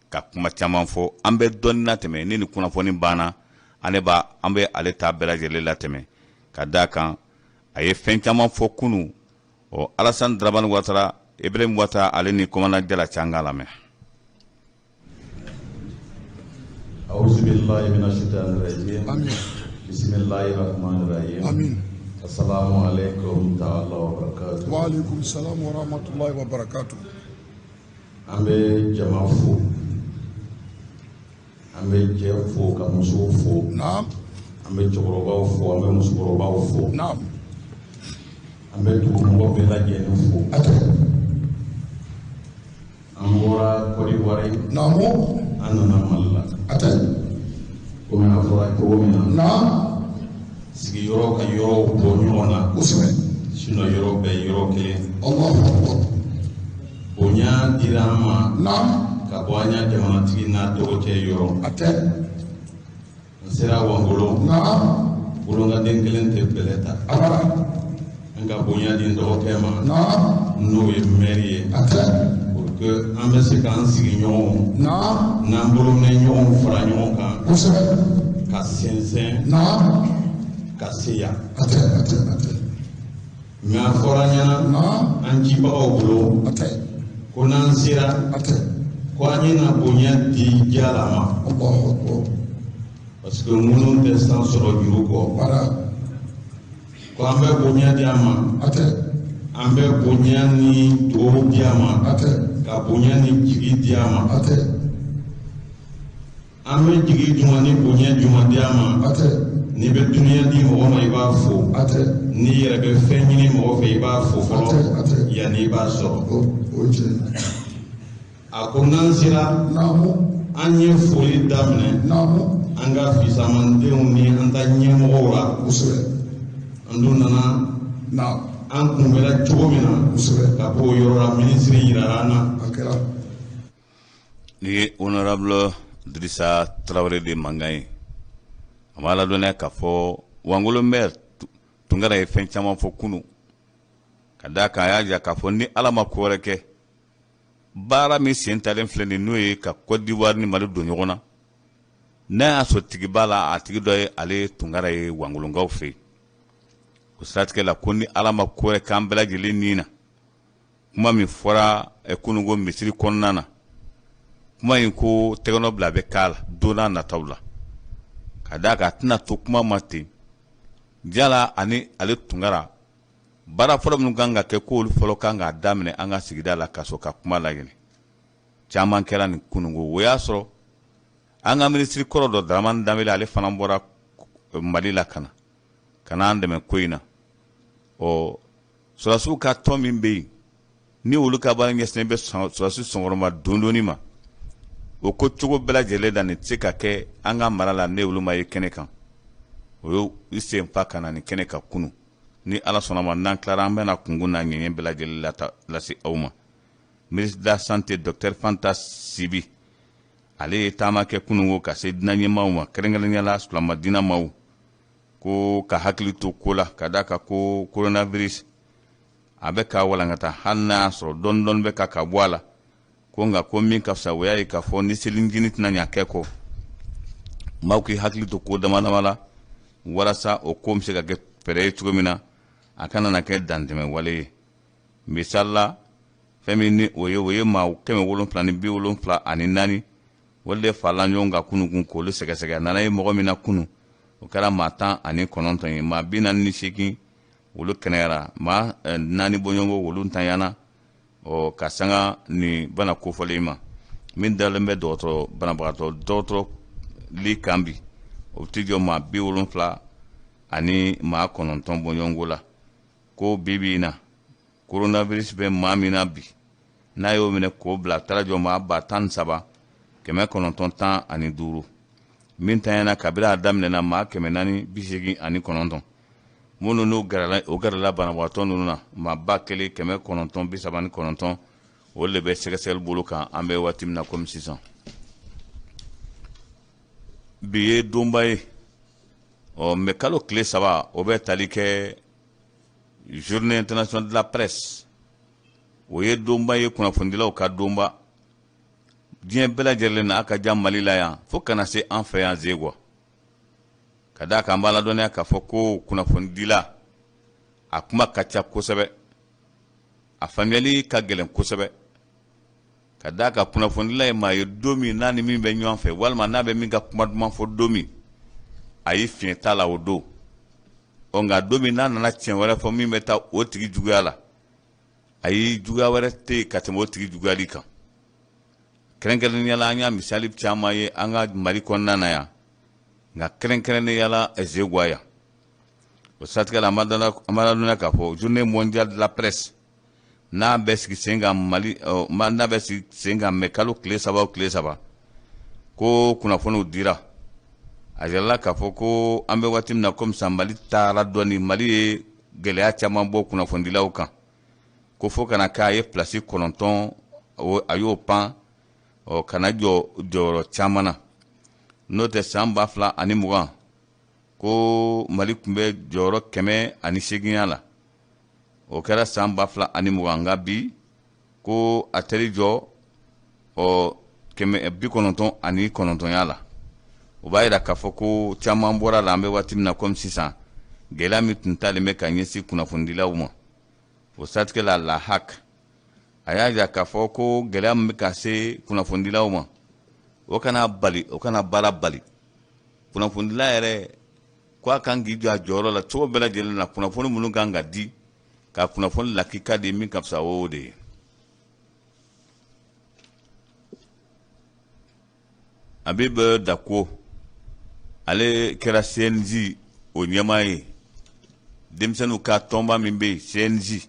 ka kuma caman fɔ. An bɛ dɔɔnin latɛmɛ ni nin kunnafoni banna, an b'a an bɛ ale ta bɛɛ lajɛlen latɛmɛ, ka d'a kan a ye fɛn caman fɔ kunun. Ɔ Alassane Dramane Ouattara, Ibrahim Ouattara, ale ni commandant Jala cɛ, an k'a lamɛn. أعوذ بالله من الشيطان الرجيم. بسم Bisimilahi rahmani rahim. Amin. Assalamu alaikum ta'ala wa barakatuh. Wa alaikum salam wa rahmatullahi wa barakatuh. An bɛ jama fo. An bɛ cɛ fo ka musow fo. Naam. An bɛ cɛkɔrɔbaw fo, an bɛ musokɔrɔbaw fo. Naam. An bɛ dugumɔgɔ bɛɛ lajɛlen fo. An bɔra Côte d'Ivoire. Naamu. An nana Mali la. Komi a fɔra cogo min na. Naam. Sigiyɔrɔ ka yɔrɔw bɔ ɲɔgɔn na. Kosɛbɛ. Sinon yɔrɔ bɛɛ ye yɔrɔ kelen. Allahu akbar. Bonya dira an ma. Naam. Ka bɔ an ya jamanatigi n'a dɔgɔcɛ yɔrɔ. A tɛ. N sera Wangolo. Naam. Bolonkaden kelen tɛ bɛlɛ ta. Abada. An ka bonya di n dɔgɔkɛ ma. Naam. N'o ye mɛri ye. A tɛ. Pour que an bɛ se k'an sigiɲɔgɔnw. Naam. N'an bolominɛɲɔgɔnw fara ɲɔgɔn kan. Kosɛbɛ. Ka sɛnsɛn. Naam. Ka se yan. A tɛ a tɛ a tɛ. Mais a fɔra an ɲɛna. Naam. An cibagaw bolo. A tɛ. Ko n'an sera. A tɛ. Ko an ye na bonya di Jala ma. Allahu akbar. Parce que ŋunu tɛ san sɔrɔ juru kɔ. Bara. Ko an bɛ bonya di a ma. A tɛ. An bɛ bonya ni dugawu di a ma. A tɛ. Ka bonya ni jigi di a ma. A tɛ. An bɛ jigi juma ni bonya juma di a ma. A tɛ. N'i bɛ dunuya di mɔgɔ ma i b'a fo. A tɛ. N'i yɛrɛ bɛ fɛn ɲini mɔgɔ fɛ i b'a fo fɔlɔ. A tɛ a tɛ. Yanni i b'a sɔrɔ. O ye tiɲɛ ye. A ko n'an sera. Naamu. An ye foli daminɛ. Naamu. An ka fisamandenw ni an ta ɲɛmɔgɔw la. Kosɛbɛ. An dun nana. Naamu. An kunbɛla cogo min na. Kosɛbɛ. Ka bɔ o yɔrɔ la minisiri yirara an na. A kɛra. Nin ye honorable Dirisa Tarawele de mankan ye. A b'a ladɔnniya k'a fɔ Wangolo maire Tunkara ye fɛn caman fɔ kunun ka d'a kan a y'a jira k'a fɔ ni Ala ma ko wɛrɛ kɛ baara min sen talen filɛ nin n'o ye ka Côte d'Ivoire ni Mali don ɲɔgɔn na n'a y'a sɔrɔ tigi b'a la a tigi dɔ ye ale Tunkara ye Wangolonkaw fɛ yen o siratigɛ la ko ni Ala ma ko wɛrɛ k'an bɛɛ lajɛlen ni na kuma min fɔra kununko misiri kɔnɔna na kuma in ko tɛgɛnɔ bila bɛ k'a la don n'a nataw la ka d'a kan a tɛna to kuma ma ten Jala ani ale Tunkara baara fɔlɔ minnu kan ka kɛ k'olu fɔlɔ kan k'a daminɛ an ka sigida la ka sɔrɔ ka kuma laɲini caman kɛra nin kununko o y'a sɔrɔ an ka minisiri kɔrɔ dɔ Daramani Danbele ale fana bɔra Mali la ka na an dɛmɛ ko in na ɔ sɔrɔdasiw ka tɔn min bɛ yen ni olu ka baara ɲɛsinnen bɛ sɔrɔdasi sɔnkɔrɔma dondonni ma o ko cogo bɛɛ lajɛlen la nin tɛ se ka kɛ an ka mara la ne olu ma ye kɛnɛ kan o y'u sen fa ka na nin kɛnɛ kan kunun ni Ala sɔnna ma n'an tilara an bɛna kunkun n'a ɲɛɲɛ bɛɛ lajɛlen lase aw ma ministre de la santé docteur Fanta Sibi ale ye taama kɛ kununko ka se diinɛ ɲɛmaaw ma kɛrɛnkɛrɛnnenya la silamɛ diinɛ maaw ko ka hakili to ko la ka d'a kan ko coronavirus a bɛ ka walankata hali n'a y'a sɔrɔ dɔɔni dɔɔni bɛ ka bɔ a la ko nka ko min ka fisa o y'a ye k'a fɔ ni selincinin tɛna ɲa kɛ kɔ maaw k'i hakili to ko dama dama la walasa o ko bɛ se ka kɛ fɛɛrɛ ye cogo min na a kana na kɛ dantɛmɛ wale ye misali la fɛn min ni o ye o ye maa 774 olu de farala ɲɔgɔn kan kunun k'olu sɛgɛsɛgɛ a nana ye mɔgɔ min na kunun o kɛra maa 19 ye maa 48 olu kɛnɛyara maa 4 bɔɲɔgɔnko olu ntanyana ɔ ka sanga nin bana kofɔlen ma min dalen bɛ dɔgɔtɔrɔ banabagatɔ dɔgɔtɔrɔ li kan bi o tɛ jɔ maa 79 ani maa 9 bɔɲɔgɔnko la ko bi bi in na coronavirus bɛ maa min na bi n'a y'o minɛ k'o bila a taara jɔ maa 13,915 min tanyana kabini a daminɛna maa 489 minnu n'u gɛrɛla o gɛrɛla banabagatɔ ninnu na maa 1939 olu de bɛ sɛgɛsɛgɛli bolo kan an bɛ waati min na komi sisan bi ye donba ye ɔ mɛ kalo tile 3 o bɛ tali kɛ journée internationale de la presse o ye donba ye kunnafonidilaw ka donba diɲɛ bɛɛ lajɛlen na a ka jan Mali la yan fo kana se an fɛ yan Zegwa ka d'a kan an b'a ladɔnniya k'a fɔ ko kunnafonidila a kuma ka ca kosɛbɛ a faamuyali ka gɛlɛn kosɛbɛ ka d'a kan kunnafonidila ye maa ye don min n'a ni min bɛ ɲɔgɔn fɛ walima n'a bɛ min ka kuma duman fɔ don min Ayi, fiɲɛ t'a la o don. Ɔ, nka don min n'a nana tiɲɛ wɛrɛ fɔ min bɛ taa o tigi juguya la, ayi, juguya wɛrɛ tɛ yen ka tɛmɛ o tigi juguyali kan. Kɛrɛnkɛrɛnnenya la, an y'a misali caman ye an ka Mali kɔnɔna na yan, nka kɛrɛnkɛrɛnnenya la Zeguwa yan. O siratigɛ la, an b'a ladɔnniya k'a fɔ journée mondiale de la presse n'a bɛ sigi sen kan Mali, n'a bɛ sigi sen kan mɛ kalo tile 3 o tile 3, ko kunnafoniw dira. A yirala k'a fɔ ko an bɛ waati min na komi sisan, Mali taara dɔɔni, Mali ye gɛlɛya caman bɔ kunnafonidilaw kan, ko fo ka na k'a ye pilasi 9, a y'o pan ɔ ka na jɔ jɔyɔrɔ caman na. N'o tɛ, san 2020, ko Mali tun bɛ jɔyɔrɔ 108 la, o kɛra san 2020. Nka bi, ko a teri jɔ ɔ 99ya la. O b'a yira k'a fɔ ko caman bɔra la. An bɛ waati min na komi sisan, gɛlɛya min tun talen bɛ ka ɲɛsin kunnafonidilaw ma, o siratigɛ la, la HAC a y'a jira k'a fɔ ko gɛlɛya min bɛ ka se kunnafonidilaw ma, o kana bali, o kana baara bali. Kunnafonidila yɛrɛ ko a kan k'i jɔ a jɔyɔrɔ la cogo bɛɛ lajɛlen na. Kunnafoni minnu kan ka di, ka kunnafoni lakika di, min ka fisa, o de ye. Habib Dako, ale kɛra CNJ o ɲɛmaa ye, denmisɛnninw ka tɔnba min bɛ yen, CNJ.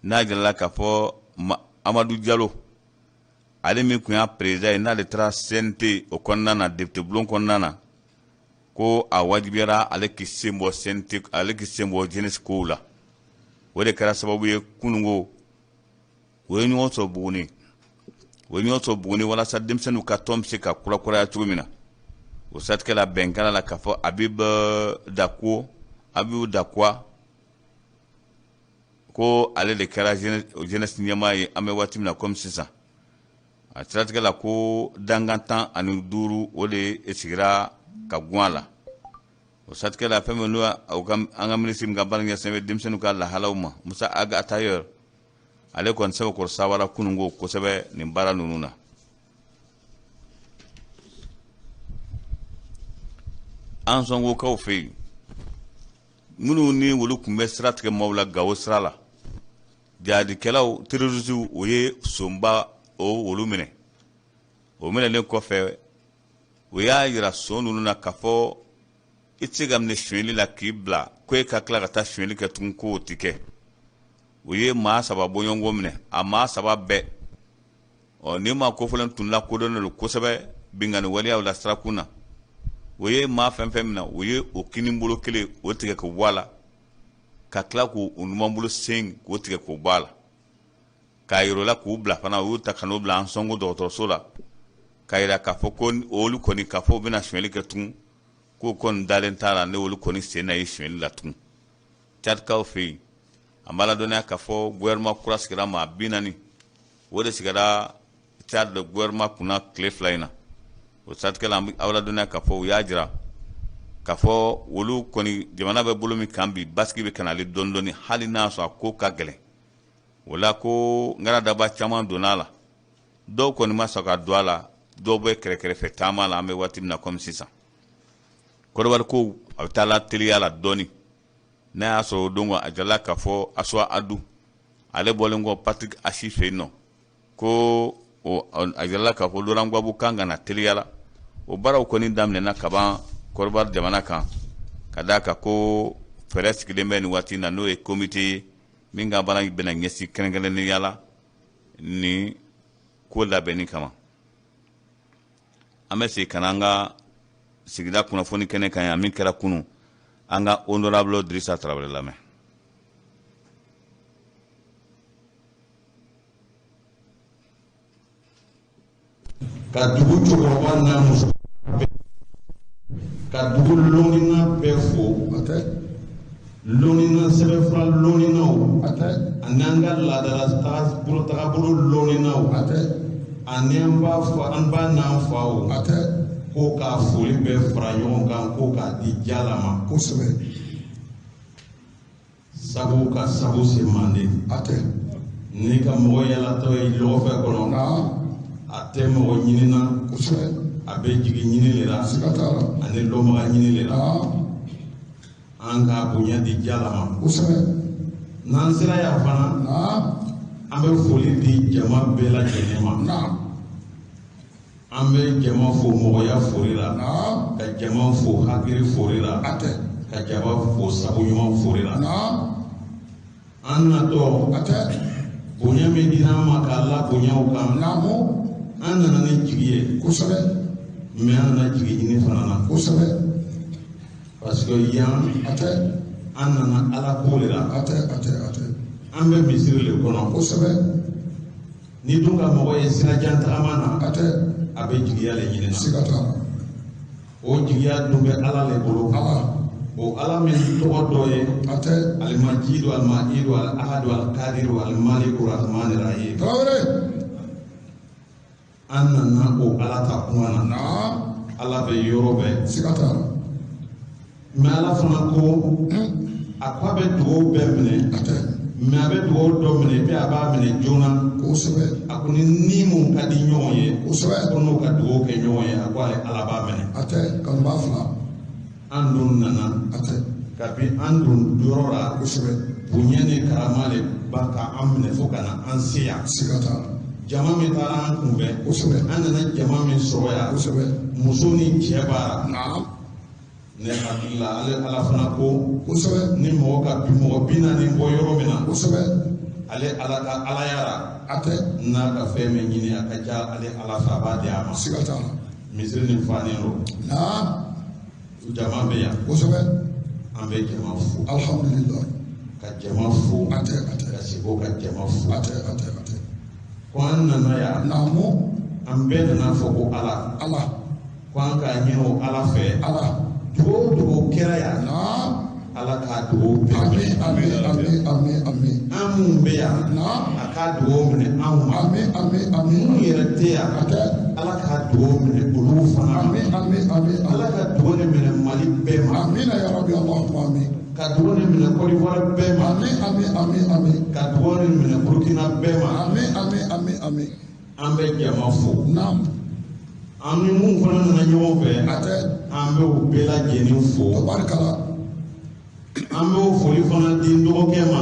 N'a jirala k'a fɔ Amadu Jalo, ale min tun y'a président ye, n'ale taara CNT o kɔnɔna na, député bulon kɔnɔna na, ko a wajibiyara ale k'i sen bɔ CNT, ale k'i sen bɔ jeunesse kow la. O de kɛra sababu ye kununko o ye ɲɔgɔn sɔrɔ Buguni, o ye ɲɔgɔn sɔrɔ Buguni, walasa denmisɛnninw ka tɔn bɛ se ka kurakuraya cogo min na. O siratigɛ la, bɛn kɛra la k'a fɔ Habib Dako, Habib Dakuwa, ko ale de kɛra jeunesse ɲɛmaa ye an bɛ waati min na komi sisan. A siratigɛ la, ko dankan 15, o de sigira ka gun a la. O siratigɛ la, fɛn min n'o an ka minisiri min ka baara ɲɛsinnen bɛ denmisɛnninw ka lahalaw ma, Musa Ag Attaher, ale kɔni sɛbɛkɔrɔ sawara kununko kosɛbɛ nin baara ninnu na. Ansɔngokaw fɛ yen, minnu ni olu tun bɛ sira tigɛ maaw la Gawo sira la, jihadikɛlaw, terroristew, o ye sonba o olu minɛ. O minɛlen kɔfɛ, o y'a yira son ninnu na k'a fɔ i tɛ se ka minɛ sonyɛli la k'i bila ko e ka tila ka taa sonyɛli kɛ tugun, k'o tɛ kɛ. U ye maa 3 bɔɲɔgɔnko minɛ, a maa 3 bɛɛ. Ɔ, nin maa kofɔlen tun lakodɔnnen don kosɛbɛ binkanni waleyaw la sirakun na. O ye maa fɛn fɛn minɛ, o ye o kinibolo kelen o tigɛ k'o bɔ a la, ka tila k'o numanbolo sen k'o tigɛ k'o bɔ a la, k'a yira o la k'u bila fana. U y'u ta ka n'o bila Ansɔngo dɔgɔtɔrɔso la, k'a yira k'a fɔ ko olu kɔni, k'a fɔ u bɛna sonyɛli kɛ tugun, k'o kɔni dalen t'a la ne olu kɔni sen na ye sonyɛli la tugun. Cadikaw fɛ yen, an b'a ladɔnniya k'a fɔ gouvernement kura sigira, maa 40 o de sigira Tchad gouvernement kunna tile 2 in na. O siratigɛ la, an bɛ aw ladɔnniya k'a fɔ u y'a jira k'a fɔ olu kɔni, jamana bɛ bolo min kan bi, basigi bɛ ka nalen dɔɔni dɔɔni, hali n'a sɔrɔ a ko ka gɛlɛn. O la, ko ŋaradaba caman donna a la, dɔw kɔni ma sɔn ka don a la, dɔw bɛ kɛrɛkɛrɛfɛ taama la. An bɛ waati min na komi sisan, Kɔdiwari ko a bɛ taa la teliya la dɔɔni. N'a y'a sɔrɔ o don a jirala k'a fɔ Asuwa Adu, ale bɔlen kɔ Patrick Achi fɛ yen nɔ, ko a jirala k'a fɔ Laurent Gbagbo kan ka na teliya la. O baaraw kɔni daminɛna kaban Kɔdiwari jamana kan, ka d'a kan ko fɛɛrɛ sigilen bɛ nin waati in na, n'o ye komite ye min ka baara bɛna ɲɛsin kɛrɛnkɛrɛnnenya la nin ko labɛnni kama. An bɛ segin ka na an ka sigida kunnafoni kɛnɛ kan yan, min kɛra kunun. An ka honorable Dirisa Tarawele lamɛn. Ka dugu cɛkɔrɔba n'a muso, ka dugu lɔnnina bɛɛ fo, lɔnnina sɛbɛnfura lɔnninaw, ani an ka laadala tagabolo lɔnninaw, ani an b'a fɔ an ba n'an faw, ko k'a foli bɛɛ fara ɲɔgɔn kan ko k'a di Jala ma. Sabu ka sabu se manden n'i ka mɔgɔ yalatɔ ye lɔgɔfɛ kɔnɔ, a tɛ mɔgɔ ɲinina. A bɛ jigi ɲini le la. Siga t'a la. Ani lɔnbaga ɲini le la. An ka bonya di jala ma. Kosɛbɛ. N'an sera yan fana, an bɛ foli di jama bɛɛ lajɛlen ma. An bɛ jama fo mɔgɔya foli la. Ka jama fo hakili foli la. Ka jama fo sago ɲuman foli la. An natɔ, bonya min dira an ma k'a la bonyaw kan. An nana ni jigi ye. Kosɛbɛ. Mais an nana jigi ɲini fana na. Kosɛbɛ. Parce que yan, an nana Ala ko de la. An bɛ misiri le kɔnɔ. Kosɛbɛ. Ni dun ka mɔgɔ ye sirajan tagama na, a bɛ jigiya le ɲini na. Siga t'a la. O jigiya dun bɛ Ala le bolo. O Ala min tɔgɔ dɔ ye, Alimajidu, Alimaidu, Alahadu, Alikadiru, Alimaliku, Rahmani Rahim. Tarawele. An nana o Ala ta kuma na. Ala bɛ yɔrɔ bɛɛ. Siga t'a la. Mais Ala fana ko, a ko a bɛ dugawu bɛɛ minɛ. Mais a bɛ dugawu dɔ minɛ, et puis a b'a minɛ joona. Kosɛbɛ. A ko ni mun ka di ɲɔgɔn ye, kosɛbɛ, ko n'o ka dugawu kɛ ɲɔgɔn ye, a ko ale Ala b'a minɛ. Kanuba fila. An dun nana. Kabi an dun yɔrɔ la. Kosɛbɛ. Bonya ni karama de ba ka an minɛ fo ka na an se yan. Siga t'a la. Jama min taara an kunbɛn. Kosɛbɛ. An nana jama min sɔrɔ yan. Kosɛbɛ. Muso ni cɛ b'a la. Ne hakili la, ale Ala fana ko. Kosɛbɛ. Ni mɔgɔ ka mɔgɔ 40 bɔ yɔrɔ min na. Kosɛbɛ. Ale Ala ka alaya la. N'a ka fɛn min ɲini, a ka ca ale Ala fɛ, a b'a di a ma. Siga t'a la. Misiri nin fanen don. Jama bɛ yan. Kosɛbɛ. An bɛ jama fo. Alhamdulilayi. Ka jama fo. Ka seko ka jama fo. Ko an nana yan. An bɛɛ nana fɔ ko Ala. Ala. Ko an k'a ɲini o Ala fɛ. Ala. Dugawu o dugawu kɛra yan. Ala k'a dugawu bɛɛ minɛ. Ami. An minnu bɛ yan. A k'a dugawu minɛ anw ma. Ami. Minnu yɛrɛ tɛ yan. Ala k'a dugawu minɛ olu fana ma. Ami. Ala ka dugawu de minɛ Mali bɛɛ ma. Amina ya Rabbi, Allahumma amin. Ka dugawu de minɛ Côte d'Ivoire bɛɛ ma. Ami. Ka dugawu de minɛ Burkina bɛɛ ma. Ami. An bɛ jama fo. An ni mun fana nana ɲɔgɔn fɛ. An bɛ o bɛɛ lajɛlen fo. Tabarikala. An b'o foli fana di n dɔgɔkɛ ma.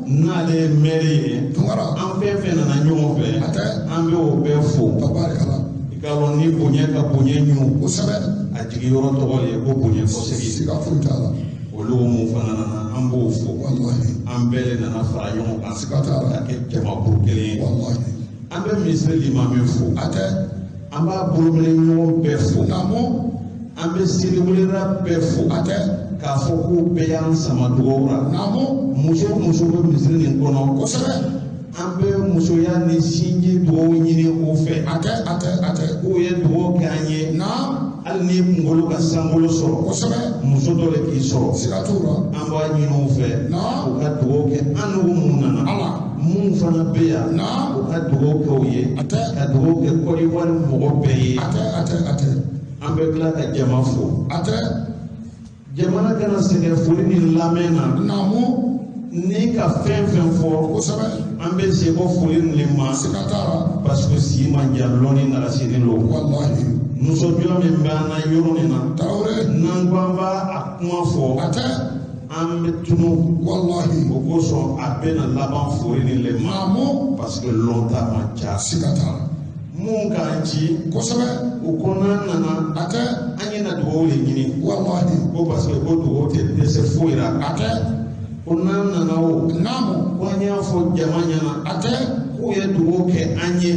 N'ale ye mɛri ye. Tunkara. An fɛn fɛn nana ɲɔgɔn fɛ. An bɛ o bɛɛ fo. Tabarikala. I k'a lɔn ni bonya ka bonya ɲu. Kosɛbɛ. A jigi yɔrɔ tɔgɔ de ye ko bonya kɔsegi. Siga foyi t'a la. Olu mun fana nana, an b'o fo. Walahi. An bɛɛ de nana fara ɲɔgɔn kan. Siga t'a la. Ka kɛ jamakulu kelen ye. Walahi. An bɛ misiri limami fo. An b'a bolominɛ ɲɔgɔn bɛɛ fo. An bɛ seliwelela bɛɛ fo. K'a fɔ k'u bɛɛ y'an sama dugawu la. Muso o muso bɛ misiri nin kɔnɔ. Kosɛbɛ. An bɛ musoya ni sinji dugawu ɲini o fɛ. K'u ye dugawu kɛ an ye. Hali n'i kunkolo ka sankolo sɔrɔ. Kosɛbɛ. Muso dɔ de k'i sɔrɔ. Siga t'o la. An b'a ɲini o fɛ. U ka dugawu kɛ an n'u mun nana. Mun fana bɛ yan. U ka dugawu kɛ u ye. Ka dugawu kɛ Côte d'Ivoire mɔgɔ bɛɛ ye. An bɛ tila ka jama fo. Jamana kana sɛgɛn foli ni lamɛn na. Ni ka fɛn fɛn fɔ. Kosɛbɛ. An bɛ se bɔ foli nin de ma. Siga t'a la. Parce que si man jan, lɔnni nagasilen don. Walahi. Nisɔndiya min bɛ an na yɔrɔ nin na. Tarawele. N'an ko an b'a a kuma fɔ. An bɛ tunu. Walahi. O kosɔn a bɛ na laban foli nin de ma. Parce que lɔn ta man ca. Siga t'a la. Mun k'an ci. Kosɛbɛ. O ko n'an nana. An ye na dugawu de ɲini. Walahi. Ko parce que ko dugawu tɛ dɛsɛ foyi la. Ko n'an nana o. Ko an y'a fɔ jama ɲɛna. K'u ye dugawu kɛ an ye.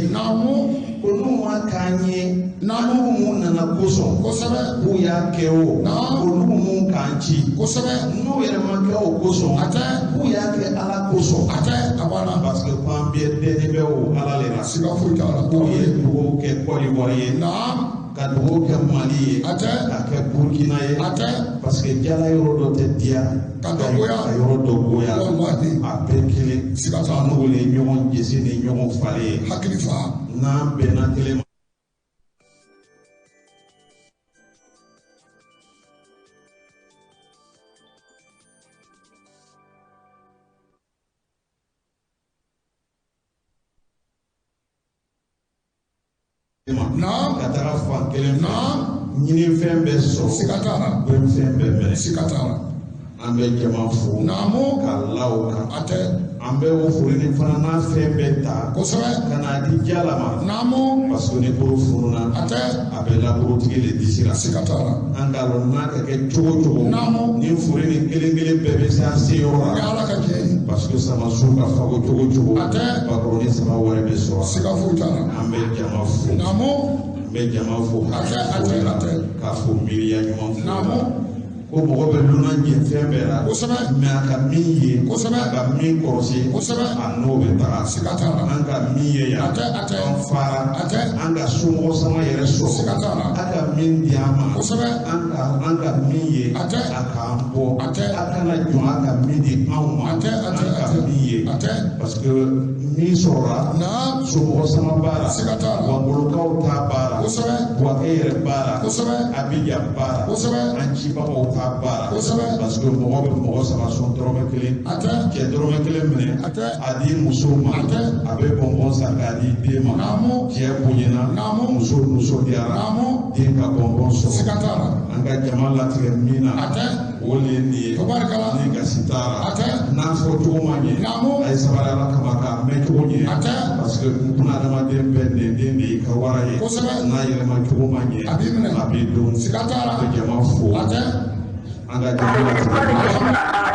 Ko n'u ma k'an ye. N'u mun nana kosɔn. Kosɛbɛ. K'u y'a kɛ o. Olu mun k'an ci. Kosɛbɛ. N'u yɛrɛ ma kɛ o kosɔn. K'u y'a kɛ Ala kosɔn. A banna. Parce que k'an bɛɛ dɛnnen bɛ o Ala de la. Siga foyi t'a la. K'u ye dugawu kɛ Côte d'Ivoire ye. Ka dugawu kɛ Mali ye. Ka kɛ Burkina ye. Parce que jala yɔrɔ dɔ tɛ diya. Ka dɔ goya. Ka yɔrɔ dɔ goya. Walahi. A bɛɛ kelen. Siga t'a la. N'o ye ɲɔgɔn jesi ni ɲɔgɔn falen ye. Hakili fa. N'an bɛnna kelen ma. ma ka taga fan kelen fɛ, ɲinifɛn bɛ sɔrɔ, siga t'a la, fɛn bɛ minɛ, siga t'a la. An bɛ jama fo ka la o kan. A tɛ. An bɛ o foli nin fana n'a fɛn bɛɛ ta. Kosɛbɛ. Ka n'a di jala ma. Naamu. Parce que ni koro fununa. A tɛ. A bɛ lakorotigi le disi la. Siga t'a la. An k'a lɔn n'a ka kɛ cogo o cogo. Naamu. Nin foli nin kelen kelen bɛɛ bɛ se an se yɔrɔ la. Ni Ala ka jɛ ye. Parce que samasu ka fago cogo o cogo. A tɛ. Bakɔrɔni saba wari bɛ sɔrɔ. Siga foyi t'a la. An bɛ jama fo. Naamu. An bɛ jama fo. A tɛ, a tɛ, a tɛ. K'a fo miiriya ɲuman fo. Naamu. Ko mɔgɔ bɛ luna ɲɛ fɛn bɛɛ la. Kosɛbɛ. Mais a ka min ye. Kosɛbɛ. A ka min kɔlɔsi. Kosɛbɛ. A n'o bɛ taga. Siga t'a la. An ka min ye yan. A tɛ, a tɛ. An fara. A tɛ. An ka somɔgɔ sama yɛrɛ sɔrɔ. Siga t'a la. A ka min di an ma. Kosɛbɛ. An ka min ye. A tɛ. A k'an bɔ. A tɛ. A kana jɔn a ka min di anw ma. A tɛ, a tɛ, An a ka tɛ. min ye. A tɛ. Parce que min sɔrɔla. Naam. Somɔgɔ sama b'a la. Siga t'a la. Wangolokaw ta b'a la. Kosɛbɛ. Buwakɛ yɛrɛ b'a la. Kosɛbɛ. Abidjan b'a la. Kosɛbɛ. An cibagaw ta b'a la. Kosɛbɛ. Parce que mɔgɔ bɛ mɔgɔ saba sɔn dɔrɔmɛ kelen. A tɛ. Cɛ dɔrɔmɛ kelen minɛ. A tɛ. A di muso ma. A tɛ. A bɛ bɔnbɔn san k'a di den ma. Naamu. Cɛ bonyana. Naamu. Muso nisɔndiyara. Naamu. Den ka bɔnbɔn sɔrɔ. Siga t'a la. An ka jama latigɛ min na. A tɛ. O de ye nin ye. Tabarikala. Ni gasi t'a la. A tɛ. N'a fɔ cogo ma ɲɛ. Naamu. A ye sabali Ala kama k'a mɛn cogo ɲɛ. A tɛ. Parce que bunadamaden bɛɛ nɛnden de y'i ka wara ye. Kosɛbɛ. N'a yɛlɛma cogo ma ɲɛ. A b'i minɛ. A b'i dun. Siga t'a la. A bɛ jama fo. A tɛ. An ka jama latigɛ min na.